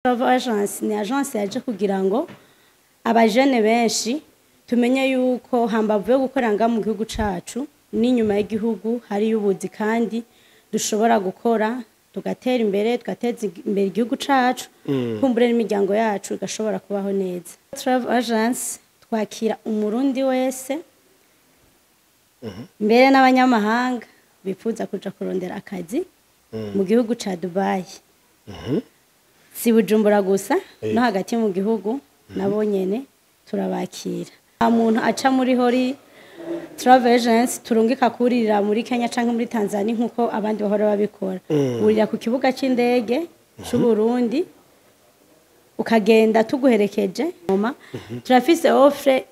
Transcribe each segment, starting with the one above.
Travel Agence ni agence yaje kugira ngo abajene benshi tumenye yuko hambavu yo gukora nga mu gihugu cacu n'inyuma y'igihugu hari ubuzi, kandi dushobora gukora tugatera imbere, tugateza imbere igihugu cacu, kumbure n'imiryango yacu igashobora kubaho neza. Travel Agence twakira Umurundi wese, mbere n'abanyamahanga bifuza kuja kurondera akazi mu gihugu ca Dubai. Si Bujumbura gusa, no hagati mu gihugu nabo nyene turabakira. Nta muntu aca muri Hori Travel Agence turungika kuririra muri Kenya canke muri Tanzania nkuko abandi bahora babikora. Urira ku kibuga c'indege c'u Burundi, ukagenda tuguherekeje. Turafise offre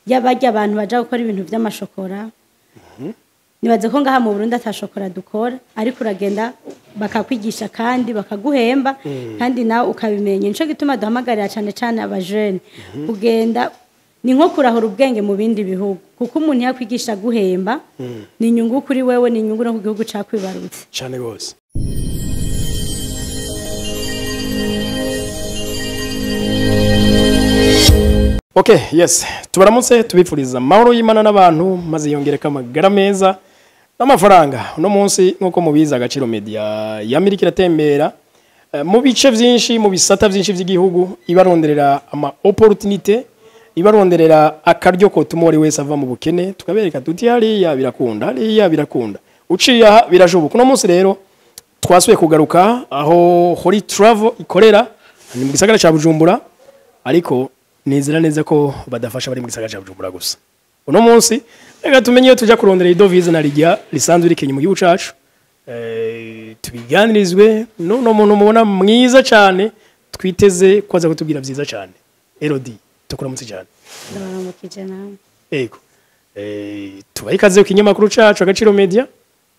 y'abarya abantu baja gukora ibintu vy'amashokora. Nibaze ko ngaha mu Burundi atashokora dukora, ariko uragenda bakakwigisha kandi bakaguhemba, kandi nawe ukabimenya. Nico gituma duhamagarira cane cane abajene kugenda. Ni nko kurahura ubwenge mu bindi bihugu, kuko umuntu yakwigisha guhemba ni inyungu kuri wewe, ni inyungu no ku gihugu cakwibarutse. Cyane rwose. Okay, yes. Tubaramutse, tubifuriza amahoro y'Imana n'abantu, maze yongereka amagara meza n'amafaranga. Uno munsi, nk'uko mubizi, Agaciro Media yamirika iratembera mu bice vyinshi, mu bisata vyinshi vy'igihugu, ibaronderera ama opportunité, ibaronderera akaryo ko tumori wese ava mu bukene, tukabereka tuti hariya birakunda, hariya birakunda, uciye aha birashoboka. Uno munsi rero twasubiye kugaruka aho Hori Travel ikorera, ni mu gisagara ca Bujumbura, ariko nizera neza ko badafasha bari mu gisagara ca Bujumbura gusa. Uno munsi reka tumenye iyo tujya kurondera i devise na rijya risanzwe rikenye mu gihugu cacu, tubiganirizwe n'uno muntu mubona mwiza cyane, twiteze ko aza kutubwira vyiza cyane. Elodie, tukuramutse cyane. Ndabaramukije namwe. Ego. Tubahe ikaze ku kinyamakuru cacu Agaciro Media,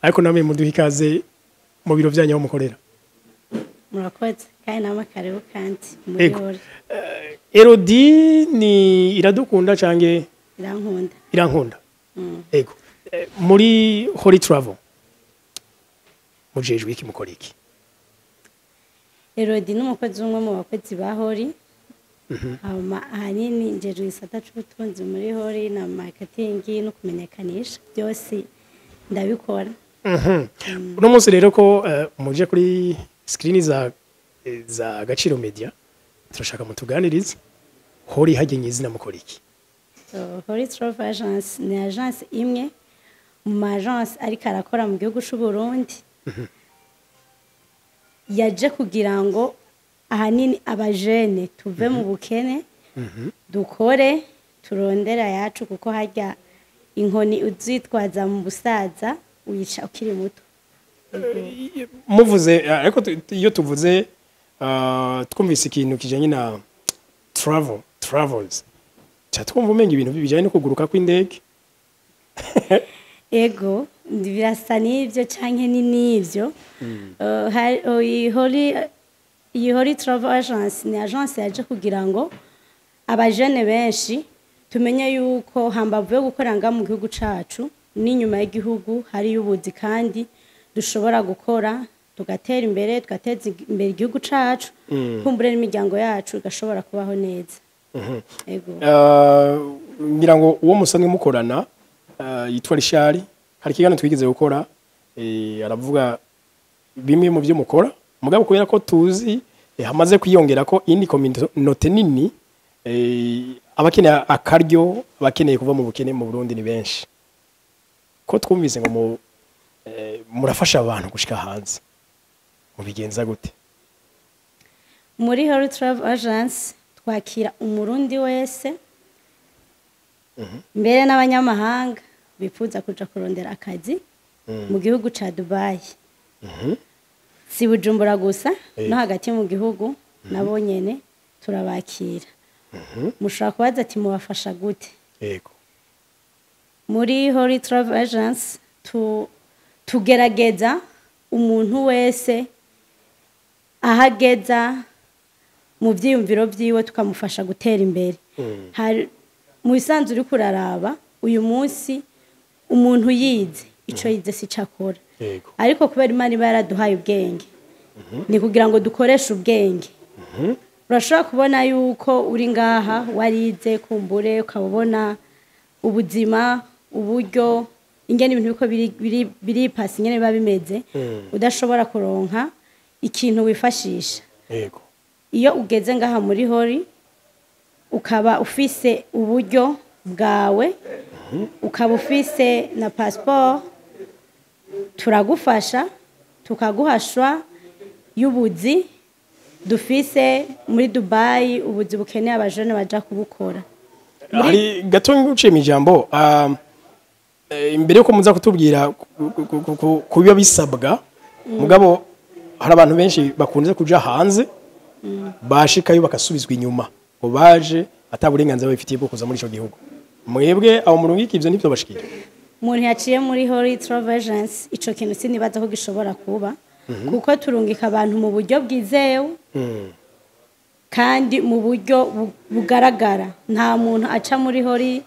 ariko namwe muduhe ikaze mu biro vyanyu aho mukorera. Murakoze, kandi namwe karibu kandi muri Ego. Hori. Elodie ni Iradukunda canke? Irankunda. Irankunda. Ego. Muri Hori Travel mujejwe iki, mukora iki? Elodie ni umukozi, umwe mu bakozi ba Hori. Hama ahanini njejwe igisata c'ubutunzi muri Hori na marketing no kumenyekanisha, byose ndabikora. Uno munsi rero ko muje kuri screen za Agaciro Media, turashaka mutuganirize Hori hagenye izina, mukora iki? So, Hori Travel Agence ni agence imwe mu ma agence ariko arakora mu gihugu c'u Burundi, yaje kugira ngo ahanini abajene tuve mu bukene, dukore, turondera yacu, kuko harya inkoni uzitwaza mu busaza uyica ukiri muto. Muvuze ariko iyo tuvuze, twumvise ikintu kijanye na travel, travels, cha twumva umenga ibintu bijanye no kuguruka kw'indege. Ego, birasa n'ibyo canke ni n'ibyo. Iyi Hori Travel Agence ni agence yaje kugira ngo abajene benshi tumenye yuko hambavu yo gukora nga mu gihugu cacu n'inyuma y'igihugu hari ubuzi, kandi dushobora gukora tugatera imbere, tugateza imbere igihugu cacu, kumbure n'imiryango yacu igashobora kubaho neza. Ego. Ngira ngo uwo musanzwe mukorana yitwa Richard, hari ikiganiro twigeze gukora, aravuga bimwe mu byo mukora, mugabo kubera ko tuzi hamaze kwiyongera ko indi communauté nini, abakeneye akaryo, abakeneye kuva mu bukene mu Burundi ni benshi, ko twumvise ngo murafasha abantu gushika hanze, mubigenza gute? Muri Hori Travel Agence twakira Umurundi wese, mbere n'abanyamahanga bifuza kuja kurondera akazi mu gihugu ca Dubai. Si Bujumbura gusa, no hagati mu gihugu nabo nyene turabakira. Mushobora kubaza ati mubafasha gute? Ego. Muri Hori Travel Agence tugerageza umuntu wese ahageza mu byiyumviro byiwe tukamufasha gutera imbere. Hari mu bisanzwe uri kuraraba uyu munsi umuntu yize, ico yize si cyo akora. Ariko kubera Imana iba yaraduhaye ubwenge, ni kugira ngo dukoreshe ubwenge. Urashobora kubona yuko uri ngaha warize, kumbure ukaba ubona ubuzima, uburyo ingene ibintu biko biri pasi, ingene biba bimeze, udashobora kuronka ikintu wifashisha. Iyo ugeze ngaha muri Hori, ukaba ufise uburyo bwawe, ukaba ufise na passport, turagufasha tukaguhashwa y'ubuzi dufise muri Dubai, ubuzi bukeneye abajene baja kubukora. Hari gato nguciye mu ijambo, imbere yuko muza kutubwira ku biba bisabwa, mugabo hari abantu benshi bakunze kuja hanze, bashikayo bakasubizwa inyuma ngo baje ata burenganzira babifitiye bwo kuza muri ico gihugu. Mwebwe aho murungika, ivyo nivyo bashikira? Umuntu yaciye muri Holy Travel Agency, ico kintu sinibaza ko gishobora kuba, kuko turungika abantu mu buryo bwizewe kandi mu buryo bugaragara. Nta muntu aca muri Holy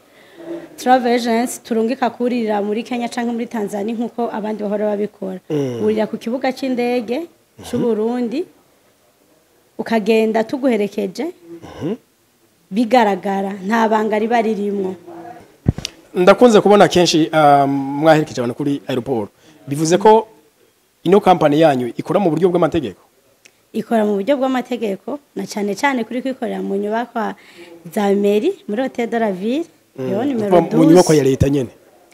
Travel Agency turungika kuririra muri Kenya canke muri Tanzania nkuko abandi bahora babikora. Urira ku kibuga c'indege c'u Burundi, ukagenda tuguherekeje, bigaragara, nta banga riba ririmwo. Ndakunze kubona kenshi mwaherekeje abantu kuri aéroport. Bivuze ko ino company yanyu ikora mu buryo bw'amategeko? Ikora mu buryo bw'amategeko, na cyane cyane kuri kwikorera mu nyubakwa za mairie, muri Hotel de la Ville yo nimero Mu nyubako ya 12. leta nyene?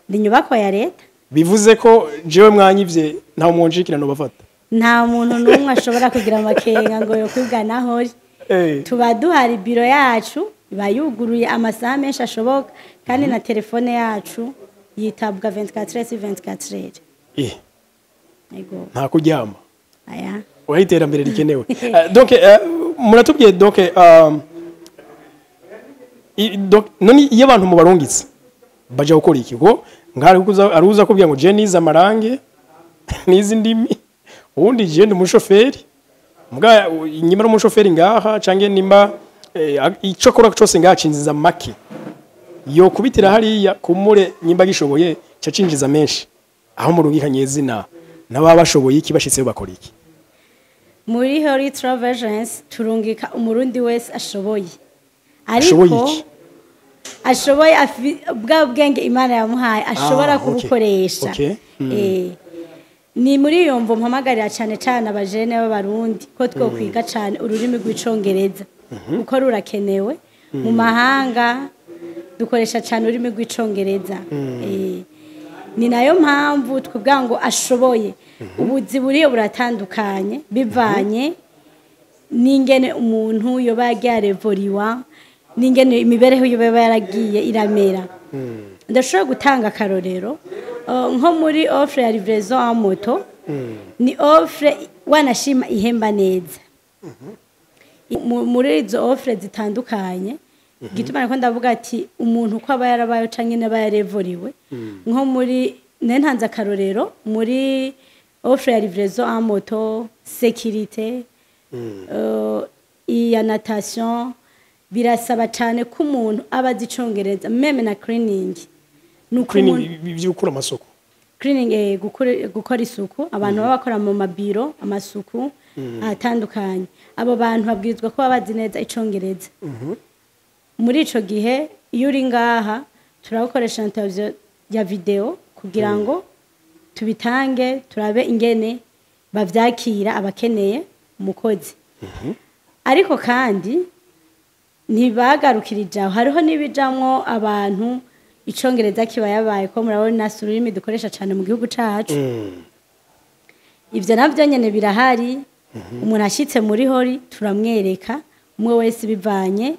Ni inyubakwa ya leta. Bivuze ko jewe mwanyivye ntawe mwonjikira no bafata? Nta muntu n'umwe ashobora kugira amakenga ngo yo kwibwa hori. Tuba duhari, biro yacu iba yuguruye amasaha menshi ashoboka, kandi na telefone yacu yitabwa 24 sur 24. Yego. Nta kuryama? Aya. Oya, iterambere rikenewe. Donc muratubwiye, donc donc none iyo abantu mubarungitse baja gukora iki? Ko nkari kuza aruza kubwira ngo je nize amarange, nize indimi, uwundi je ndi umushoferi, mbwa inyuma n'umushoferi ngaha, canke nimba ico akora cose ngaha cinjiza make, yo kubitira hariya kumure nyimba gishoboye ca cinjiza menshi. Aho murungikanye zina n'ababa bashoboye iki, bashitseyo bakora iki? Muri Holy Travel Agency turungika Umurundi wese ashoboye. Ashoboye Ariko iki? ashoboye bwa bwenge Imana yamuhaye ashobora kubukoresha. Ni muri iyo mvo mpamagarira cyane cyane abajene b'Abarundi ko twokwiga cyane ururimi rw'Icongereza, kuko rurakenewe mu mahanga, dukoresha cyane ururimi rw'Icongereza. Ni nayo mpamvu twubwira ngo ashoboye. Ubuzi buriyo buratandukanye bivanye n'ingene umuntu yoba yagiye arevoriwa, n'ingene imibereho yoba yaragiye iramera. Ndashobora gutanga akarorero, nko muri offre ya livraison en moto, ni offre wanashima ihemba neza muri izo offre zitandukanye. Gituma nako ndavuga ati umuntu uko aba yarabaye canke n'aba yarevoriwe, nko muri nari ntanze akarorero muri offre ya livraison en moto, sécurité, iya natation, birasaba cyane ko umuntu aba azi Icongereza, même na cleaning. Ni uko umuntu Cleaning, by'ukura amasoko? Cleaning, gukora isuku, abantu baba bakora mu mabiro, amasuku atandukanye. Abo bantu babwirizwa kuba bazi neza Icongereza. Muri ico gihe iyo uri ngaha turagukoresha interview ya video kugira ngo tubitange, turabe ingene bavyakira abakeneye umukozi. Ariko kandi ntibagarukirije aho, hariho n'ibijamwo abantu Icongereza kiba yabaye, ko murabona si ururimi dukoresha cyane mu gihugu cacu. Ibyo nabyo nyene birahari. Umuntu ashyitse muri Hori turamwereka umwe wese bivanye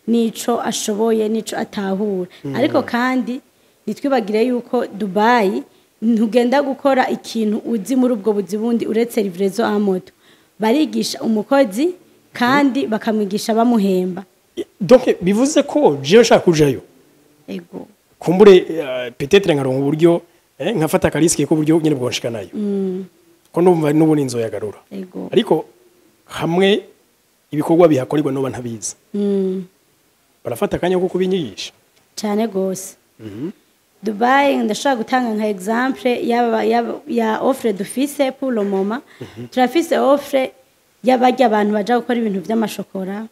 n'ico ashoboye n'ico atahura. Ariko kandi ntitwibagire yuko Dubai ntugenda gukora ikintu uzi muri ubwo buzi bundi uretse livraison en moto. Barigisha umukozi kandi bakamwigisha bamuhemba. Donc bivuze ko jewe nshaka kujayo, kumbure peut-être nkaronka uburyo, nkafata aka risque k'uburyo nyene bwonshikanayo, ko numva n'ubundi nzoyagarura, ariko hamwe ibikorwa bihakorerwa noba ntabizi, barafata akanya ko kubinyigisha? Cyane gose. Dubai ndashobora gutanga nka exemple ya offre dufise pour le moment. Turafise offre Y'abarya abantu baja gukora ibintu vy'amashokora.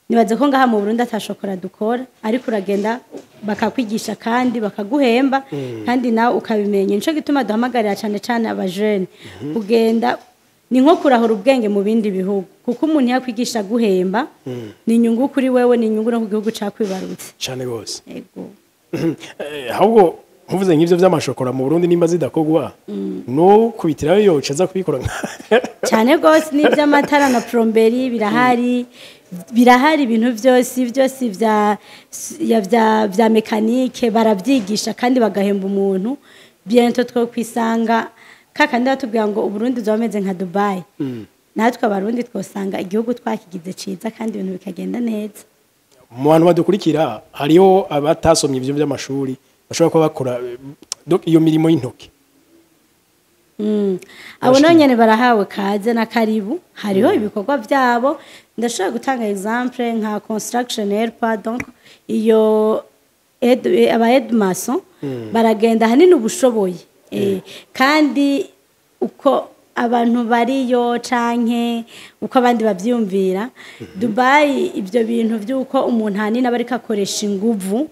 Nibaze ko ngaha mu Burundi atashokora dukora, ariko uragenda bakakwigisha kandi bakaguhemba, kandi nawe ukabimenya. Nico gituma duhamagarira cane cane abajene kugenda, ni nko kurahura ubwenge mu bindi bihugu, kuko umuntu yakwigisha guhemba ni inyungu kuri wewe, ni inyungu no ku gihugu cakwibarutse. Cyane gose. Ego. Ahubwo nkuvuze nk'ivyo vy'amashokora mu Burundi nimba zidakogwa, no kubitirayo yoca aza kubikora. Cyane rwose, n'iby'amatara na plomberie birahari, birahari ibintu byose byose vya mécanique barabyigisha kandi bagahemba umuntu. Bientôt two kwisanga kakandi batubwira ngo Uburundi buzoba bumeze nka Dubai, natwe Abarundi twosanga igihugu twakigize ciza kandi ibintu bikagenda neza. Mu bantu badukurikira hariho abatasomye ivyo vy'amashuri bashobora kuba bakora donc iyo mirimo y'intoki. Abo nabo nyene barahawe kaze na karibu. Hariho ibikorwa byabo, ndashobora gutanga exemple nka construction helper, donc iyo aba aide maçon baragenda ahanini ubushoboye. Kandi uko abantu bariyo canke uko abandi bavyiyumvira, Dubai ibyo bintu by'uko umuntu ahanini aba ariko akoresha inguvu,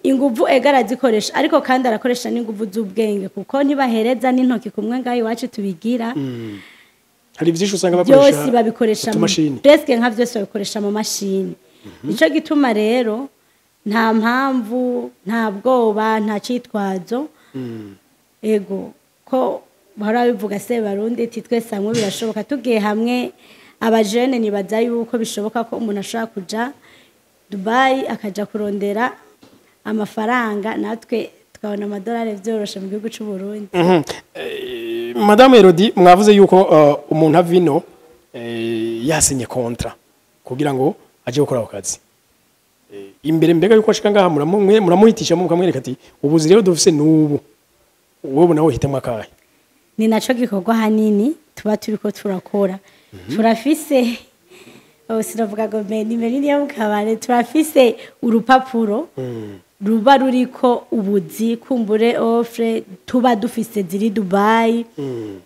inguvu ega arazikoresha, ariko kandi arakoresha n'inguvu z'ubwenge, kuko ntibahereza n'intoki kumwe ngaho iwacu tubigira. Hari vyinshi usanga bakoresha Byose babikoresha utumashini. Presque nka byose babikoresha mu mashini. Nico gituma rero nta mpamvu, nta bwoba, nta cyitwazo. Ego, ko bahora bivuga se Barundi ati twese hamwe birashoboka. Tugiye hamwe abajene, nibaza yuko bishoboka ko umuntu ashobora kuja Dubai akaja kurondera amafaranga, natwe tukabona amadolari vyoroshe mu gihugu c'u Burundi. Madame Elodie, mwavuze yuko umuntu ava ino yasinye contrat kugira ngo aje gukora ako kazi. Imbere mbega yuko ashika ngaha muramuhitisha mukamwereka ati ubuzi rero dufise n'ubu, wowe nawe hitamwo akahe? Ni naco gikorwa hanini tuba turiko turakora. Turafise, oh, sinavuga ngo meni niyo mu kabare, turafise urupapuro ruba ruriko ubuzi, kumbure offre tuba dufise ziri Dubai,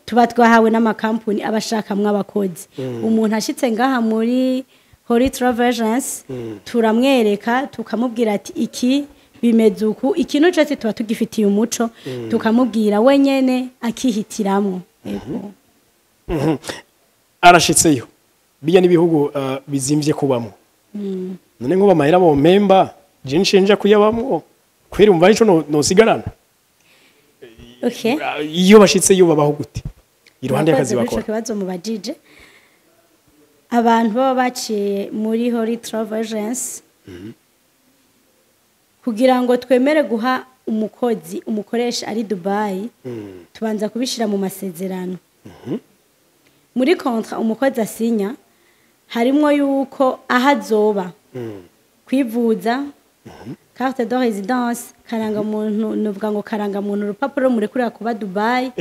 tuba twahawe n'amakampuni aba ashakamwo abakozi. Umuntu ashitse ngaha muri Holy Travel Agence, turamwereka, tukamubwira ati iki bimeze uku, ikintu cyose tuba tugifitiye umuco, tukamubwira wenyene akihitiramwo. Ego. Arashitseyo, bijya n'ibihugu bizimvye kubamo, none nkuba amahera bompemba je nshinja kuyabamwo kwera umva ico nosigarana? Okay. Iyo bashitseyo babaho gute iruhande y'akazi Murakoze kuri ico bakora? kibazo mubajije. Abantu baba baciye muri Holy Travel Agence, kugira ngo twemere guha umukozi umukoresha ari Dubai, tubanza kubishira mu masezerano. Muri contrat umukozi asinya harimwo yuko aho azoba, kwivuza, carte de résidence, karangamuntu, nuvuga ngo karangamuntu, urupapuro murekurira kuba Dubai,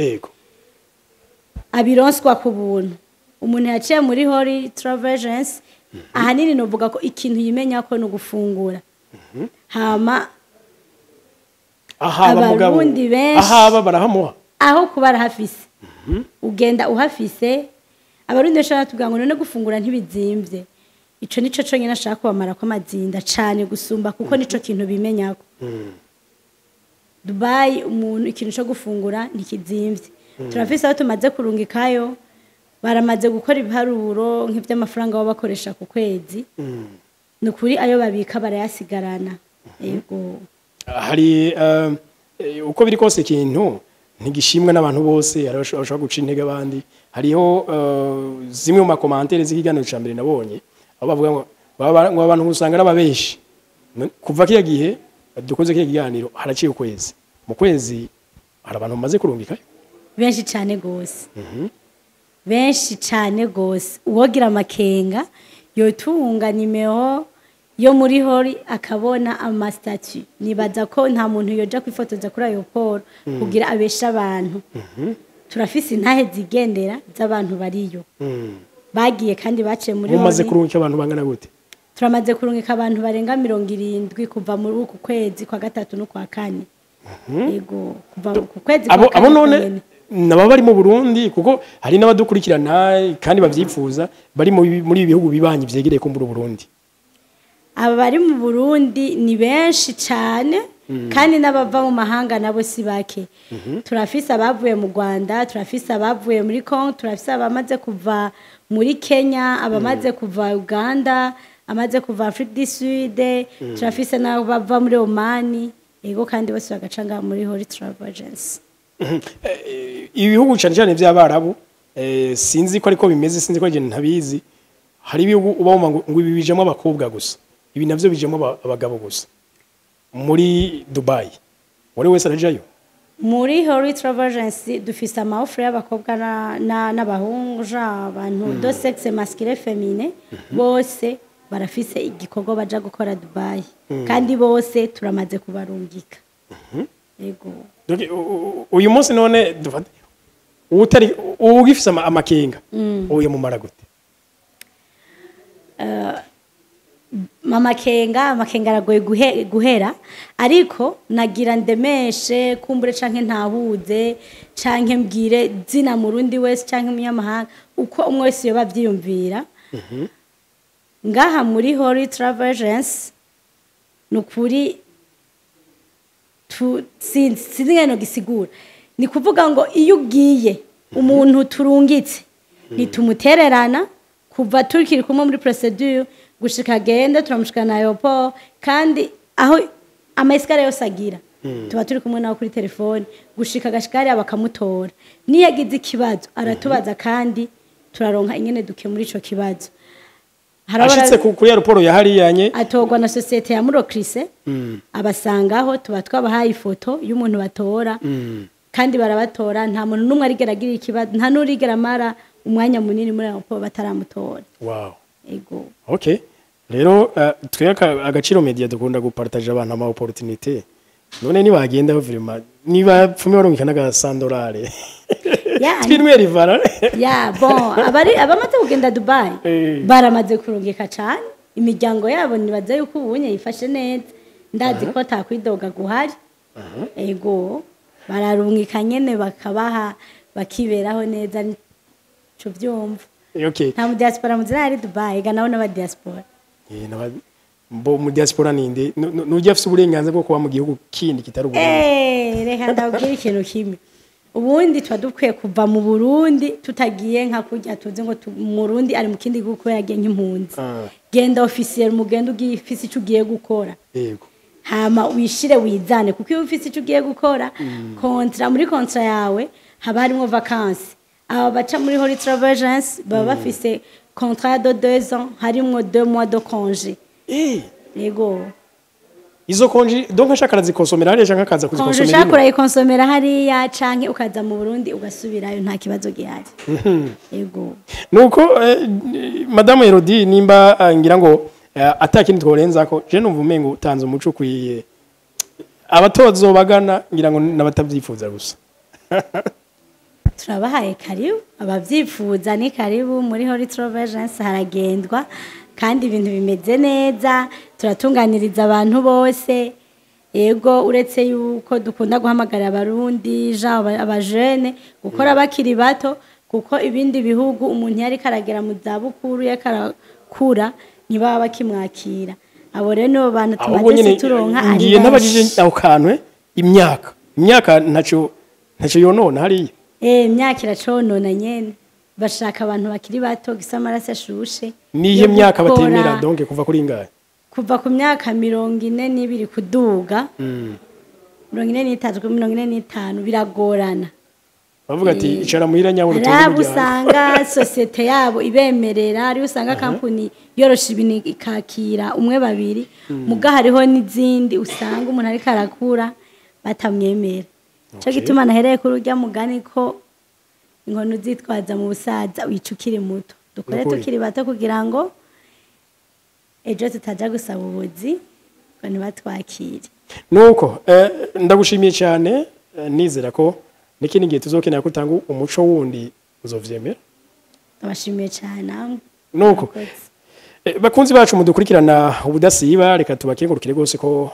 abironswa ku buntu. Umuntu yaciye muri Holy Travel Agence, ahanini novuga ko ikintu yimenya ko ni ugufungura, hama Ahaba mugabo Abarundi benshi- ahaba barahamuha? Aho kuba arahafise, ugenda uhafise. Abarundi benshi baratubwira ngo none gufungura ntibizimvye? Ico nico conyene ashaka kubamara ko amazinda cane gusumba, kuko nico kintu bimenyako. Dubai umuntu ikintu co gufungura ntikizimvye. Turafise aho tumaze kurungikayo, baramaze gukora ibiharuro nk'ivy'amafaranga baba bakoresha ku kwezi, ni ukuri ayo babika barayasigarana. Yego. Hari uko biri kose ikintu ntigishimwa n'abantu bose, hari abashobora guca intege abandi. Hariho zimwe mu ma commentaires z'ikiganiro ca mbere nabonye aho bavuga ngo ngo abantu usanga ari ababeshi. Kuva kiya gihe dukoze kiya kiganiro haraciye ukwezi, mu kwezi hari abantu bamaze kurungikayo? Benshi cyane gose, benshi cyane gose. Uwogira amakenga yotunga nimero yo muri Hori akabona ama statuts. Nibaza ko nta muntu yoja kwifotoza kuri ayo poro kugira abeshe abantu. Turafise intahe zigendera z'abantu bariyo bagiye kandi baciye muri Mumaze Hori. kurungika abantu bangana gute? Turamaze kurungika abantu barenga 70 kuva muri uku kwezi kwa gatatu no kwa kane. Yego, kuva ku kwezi Abo kwa kane none konyene. Naba bari mu Burundi, kuko hari n'abadukurikirana kandi bavyifuza bari muri ibi bihugu bibanyi vyegereye kumbura Burundi. Aba bari mu Burundi ni benshi cyane, kandi n'abava mu mahanga nabo si bake. Turafise abavuye mu Rwanda, turafise abavuye muri Congo, turafise abamaze kuva muri Kenya, abamaze kuva Uganda, amaze kuva Afrique du Sud, turafise n'abava muri Omani. Yego, kandi bose bagaca ngaha muri Holy Travel Agency. Ibihugu cyane cyane by'Abarabu, sinzi ko ariko bimeze, sinzi ko agenda ntabizi, hari ibihugu uba wumva ngo ibi bijamo abakobwa gusa, ibi navyo bijamo abagabo gusa. Muri Dubai wari wese arajayo? Muri Holy Travel Agency dufise ama offre y'abakobwa n'abahungu, ja abantu de sexe masculin, féminin, bose barafise igikorwa baja gukora Dubai, kandi bose turamaze kubarungika. Yego. Donc, uyu munsi none dufate utari ugifise amakenga, uyu mumara gute? Amakenga aragoye guhera, ariko nagira ndemeshe kumbure canke ntahuze canke mbwire zina murundi wese canke umunyamahanga uko umwe wese yoba avyiyumvira. Ngaha muri Holy Travel Agency, ni ukuri sinzi ingene gisigura, ni kuvuga ngo iyo ugiye, umuntu turungitse ntitumutererana. Kuva tukiri kumwe muri procédure gushika agende, turamushikana na aéroport, kandi aho ama escales yose agira tuba turi kumwe nawe kuri telefone gushika agashika hariya bakamutora. Niyo agize ikibazo aratubaza, kandi turaronka ingene dukemura ico kibazo. Hari Ashitse kuri aéroport ya hariyanye? Atorwa na société ya Murokrise, abasangaho. Tuba twabahaye ifoto y'umuntu batora, kandi barabatora. Nta muntu n'umwe arigera agira ikibazo, nta n'urigera amara umwanya munini muri aéroport bataramutora. Ego. Okay, rero twe Agaciro Media dukunda gupartager abantu ama opportunité. None nibagenda vraiment, niba pfume barungika n'aga 100 dollars, twinywera ivara. Ya, bon, abari abamaze kugenda Dubai baramaze kurungika cyane imiryango yabo. Nibaza yuko ubunye yifashe neza, ndazi ko atakwidoga guhari. Ego, bararungika nyene bakabaha, bakiberaho neza, nico vyumva. Nta mu diaspora muzira ari Dubai ga nabo n'aba diaspora. Mbo mu diaspora ninde? Nujya afise uburenganzira bwo kuba mu gihugu kindi kitari Uburundi? Reka ndabwira ikintu kimwe. Ubundi tuba dukwiye kuva mu Burundi tutagiye nka kurya tuzi ngo Murundi ari mu kindi gihugu kubera yagiye nk'impunzi. Genda officiel, mugende ugiye ufise ico ugiye gukora, hama wishire wizane, kuko iyo ufise ico ugiye gukora, contrat, muri contrat yawe haba harimo vacances. Aba baca muri Holy Travel Agency baba bafise contrat de 2 ans, harimwo 2 mois de congé. Yego. Izo congé donc ashaka arazikonsomera hariya canke akaza Congé kuzikonsomera ushaka ino? Urayikonsomera hariya canke ukaza mu Burundi ugasubirayo, nta kibazo gihari. Yego. Nuko Madame Elodie, nimba ngira ngo atakindi tworenzako, je numva umengo utanze umuco ukwiye. Abatozo bagana ngira ngo n'abatavyifuza gusa. Turabahaye karibu, ababyifuza ni karibu muri Holy Travel Agency. Haragendwa kandi ibintu bimeze neza, turatunganiriza abantu bose. Yego, uretse yuko dukunda guhamagara Abarundi, ja abajene gukora bakiri bato, kuko ibindi bihugu umuntu yari karagera mu zabukuru yakarakura ntibaba bakimwakira. Abo rero nibo bantu Ahubwo tumaze nyene turonka ari ngiye ntabajije benshi. aho kantu, imyaka ntaco yonona hariya? Imyaka iraconona nyene. Bashaka abantu bakiri bato gisa amaraso ashushe Nihe yo myaka gukora. batemera donc kuva kuri ingahe? Kuva ku myaka 42 kuduga, 43, 45 biragorana. Bavuga ati icara muhira nyabona utunge Hari abo umuryango. usanga société yabo ibemerera, ariyo usanga kampuni yorosha ibintu ikakira umwe, babiri, muga hariho n'izindi usanga umuntu ariko arakura batamwemera. Cyo gituma nahereye kuri urya mugani ko inkono uzitwaza mu busaza wica ukiri muto. Dukore Nukuri. tukiri bato kugira ngo ejo tutaja gusaba ubuzi ngo ntibatwakire. Nuko ndagushimiye cyane, nizera ko n'ikindi gihe tuzokenera ko utanga umuco wundi uzovyemera. Ndabashimiye cyane namwe. Nuko Murakoze. Bakunzi bacu mudukurikirana ubudasiba, reka tubakengurukire rwose ko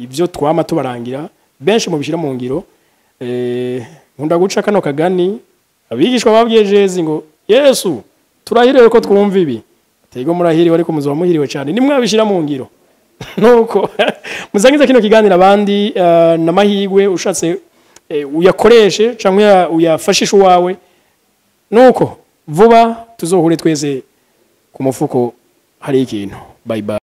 ibyo twama tubarangira benshi mubishyira mu ngiro. Nkunda guca kano kagani, abigishwa babwiye Jezi ngo Yesu turahiriwe ko twumva ibi. Atego murahiriwe, ariko muzoba muhiriwe cyane nimwabishira mu ngiro. Nuko musangize kino kiganiro abandi, n'amahirwe ushatse uyakoreshe canke uyafashishe uwawe. Nuko vuba tuzohure twese ku mufuko hari ikintu. Bye bye.